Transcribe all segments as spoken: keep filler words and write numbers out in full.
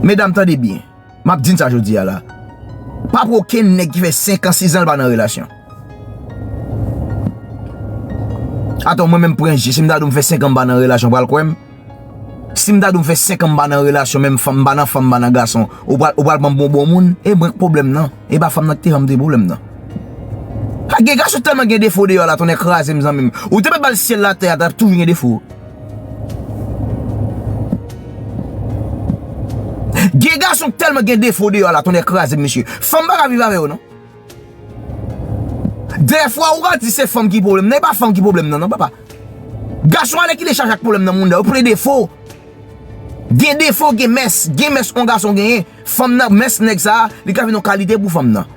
Medam, tande byen. M ap di n sa jodi a la. Pa pran okenn nèg ki fè senk an, sis an l pa nan relasyon. Atò, mwen menm pran je, si m ta di w m fè senk an m pa nan relasyon, w pral kwè m? Si m ta di w m fè senk an m pa nan relasyon, menm fanm, m pa nan fanm, m pa nan gason, ou pral, ou pral pran m pou yon bon moun? E mwen k pwoblèm nan. E pa fanm nan ki te janm te pwoblèm nan. Pa gen gason tèlman gen defo deyò la, tonnè kraze m, zanmi m. Ou te mèt ba l syèl latè a, t ap toujou gen defo. Gen gason k tèlman gen defo deyò la, tonnè kraze m, mesye. Fanm pa ka viv avè yo, non. Dèfwa ou ka di se fanm ki pwoblèm nan, e pa fanm ki pwoblèm nan, non, papa. Gason ale kite chaje ak pwoblèm nan moun nan, yo plen defo. Gen defo, gen mès, gen mès on gason genyen. Fanm nan, mès nèg sa a, li ka vin yon kalite pou fanm nan.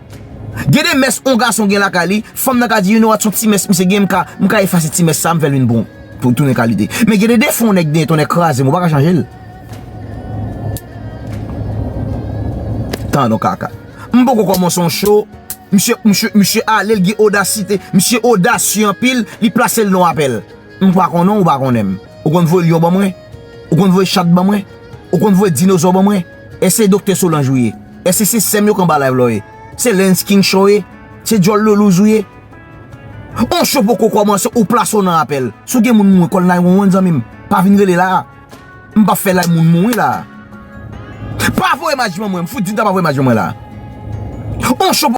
Gen de mès on gason gen lakay li, fanm nan ka di, you know what, se yon ti mès misye gen, m ka, m ka efase ti mès sa a, m fè l vin bon, pou tounen kalite. Men gen de defo on nèg genyen, tonnè kraze m, ou pa ka chanje l. Tande yon kaka. M poko kòmanse yon show, misye, misye, misye ale, l gen odasite, misye odasye anpil, li plase l nan apèl. M pa konnen w, ou pa konnen m. Ou konn voye lyon ban mwen? Ou konn voye chat ban mwen? Ou konn voye dinozò ban mwen? Èske se Doktè Solange ou ye? Èske se sè m yo k anba live la w ye? Se Lens King Show w ye? Se Djòl Lolouz ou ye? On show poko kòmanse, ou plase w nan apèl. Si w gen moun mouri, call nine one one, zanmi m. Pa vin rele la a. M p ap fè live moun mouri la a. Pa voye imaj ban mwen, m fout di n ta pa voye imaj ban mwen la a. On show